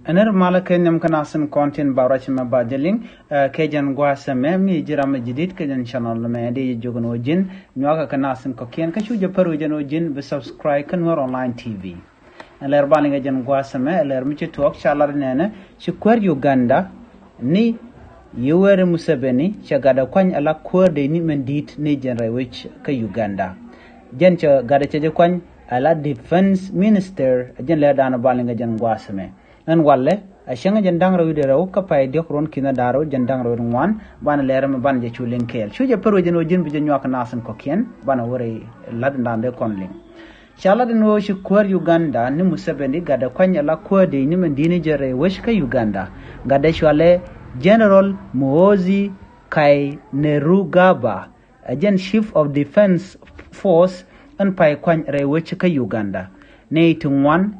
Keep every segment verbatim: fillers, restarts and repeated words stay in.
Ɛn ɛ ri malä kɛ nhiam kä nasin kɔn tin ba ruac mɛ ba jɛ liŋ, eh, kɛ jɛn gua̱a̱th ɛmɛ mi ji̱ ram mi ji̱ di̱t kɛ jɛn channel mɛ di ji̱ jok ni wä ji̱n nyuakä kɛ nasin kɔ̱kiɛn kä cu jɛ pär wä jɛn wä ji̱n bi subscribe kä Nuer Online T V. Ɛn lɛr ba liŋ kɛ jɛn gua̱a̱th ɛmɛ, ɛ lɛr mi ci tuɔɔk ca lat nɛnɛ ci kuäär Uganda ni Yoweri Museveni cɛ gatdɛ kuany ala kuäär dee ni mɛn di̱t ni jɛn rɛy wec kä Uganda. Jɛn cɛ gatdɛ cɛ jɛ kuany ala defense minister, jɛn lɛr da̱a̱n ba liŋ kɛ jɛn gua̱a̱th ɛmɛ. Ɛn walɛ a cäŋ jɛn da̱ŋ rɛw wi̱cdɛ rɛw kä pay diɔ̱k ruɔ̱n ki̱n da̱ŋ rɛw jɛn da̱ŋ rɛw wi̱cdɛ ŋuan, banɛ lɛr mɛ banɛ jɛ cu liŋ kɛɛl. Cu jɛ pär wä jɛn wä ji̱n bi jɛ nyuak nasin kɔ̱kiɛn, banɛ wä rɛy lat da̱a̱n dee kɔn liŋ. Ca lat ɛn ɣöö ci kuäär Uganda ni Museveni gatdɛ kuany ala kuäär dee ni mɛn di̱t ni jɛ rɛy wec kä Uganda. Gatdɛ cualɛ General Muhoozi Kainerugaba, ɛ jɛn Chief of Defense Force, ɛn pay kuany rɛy wec kä Uganda. Nɛy ti ŋuan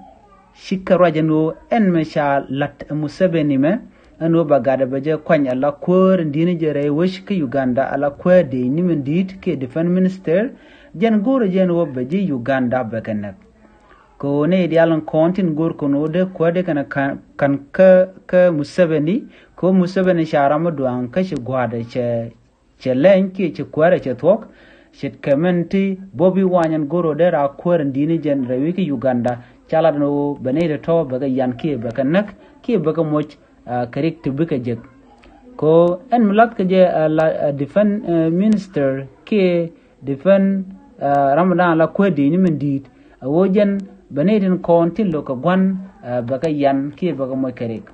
cikɛ ruac ɛn ɣöö ɛn mɛ ca lat ɛ Museveni mɛ, ɛn ɣöö bɛ gatdɛ bɛ jɛ kuany ala kuäär in di̱t ni jɛ rɛy wec kä Uganda, ala kuäär dee ni mɛn di̱t kiɛ defense minister. Jɛn go̱o̱rɛ jɛ ɛn ɣöö bɛ ji̱ Uganda bɛ kɛ näk. Kɛ ɣöö nɛy diaal in kɔn tin go̱o̱r kɔn ɣöö dee kuäär dee kɛn kan, kan kä, kä Museveni, kɛ ɣöö Museveni ca ram mi duaŋ kä ci gua̱a̱dɛ cɛ cɛ lɛny kiɛ cɛ kuäärɛ cɛ thuɔ̱k. Ce̱tkɛ mɛn ti Bobi Wine ɛn go̱r ɣöö dee raa kuäär in di̱t ni jɛn rɛy wec kä Uganda, ca lat ɛn ɣöö bɛ nɛy tɔ̱tɔ̱ bɛ kɛ yan kiɛ bɛ kɛ näk kiɛ bɛ kɛ moc, ah, kɛ rik ti bikɛ jek. Kɛ ɣöö ɛn mi lath kɛ jɛ, ah, la, ah, defense, ah, minister kiɛ defense, ah, ram mi da̱a̱n la kuäär di̱t ni mɛn di̱t, a ɣöö jɛn bɛ nɛy tin kɔn tin lo̱k kɛ gua̱n, ah, bɛ kɛ yan kiɛ bɛ kɛ moc kɛ rik.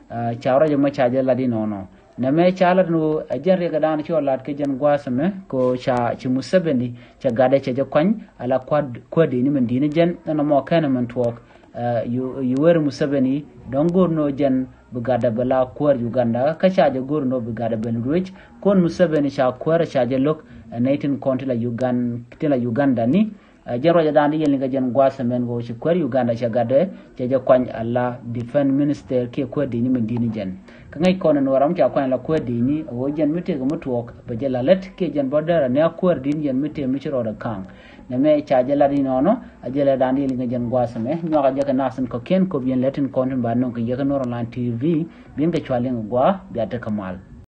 Ah, ca ruac ɛmɔ ca jɛ lat inɔnɔ. Nɛmɛ ca lat ni ɣöö ɛ jɛn riɛk ɛ da̱a̱n cɔ lat kɛ jɛn gua̱a̱th ɛmɛ kɛ ɣöö ca ci Museveni cɛ gatdɛ cɛ jɛ kuany ala kuäär, kuäär dee ni mɛn di̱t ni jɛn, ɛn ɛmɔ kɛn ɛmɛn tuɔɔk. Ah, Yu-, Yoweri Museveni dɔ̱ŋ go̱o̱r ni ɣöö jɛn bi gatdɛ bɛ la kuäär Uganda, kä ca jɛ go̱o̱r ni ɣöö bi gatdɛ bɛ lut wec. Kɔn Museveni ca kuäär ca jɛ lo̱k, ah, nɛy tin kɔn tin la Ugan-, tin la Uganda ni. Ah, jɛn ruacɛ da̱a̱n di yɛn liŋ kɛ jɛn gua̱a̱th ɛmɛn kɛ ɣöö ci kuäär Uganda cɛ gatdɛ cɛ jɛ kuany ala defense minister kiɛ kuäär di̱t ni mɛn di̱t ni jɛn. Kä ŋäc kɔn ɛn ɣöö ram ca kuany ala kuäär di̱t ni, a ɣöö jɛn mi tëëkɛ mi tuɔɔk bɛ jɛ la lät kiɛ jɛn bä dee rɔ ni a kuäär di̱t ni jɛn mi tëë mi ci rɔɔdɛ ka̱a̱ŋ. Nɛmɛ ca jɛ lat inɔnɔ, a jɛ lɛ da̱a̱n di yɛn liŋ kɛ jɛn gua̱a̱th ɛmɛ, nyuak a jɛ kɛ nasin kɔ̱kiɛn kop yɛn lät tin kɔn tin ba nöŋ kɛ yɛ kä Nuer Online T V, bi yɛn kɛ cua liŋ gua̱a̱, bia tekɛ mal.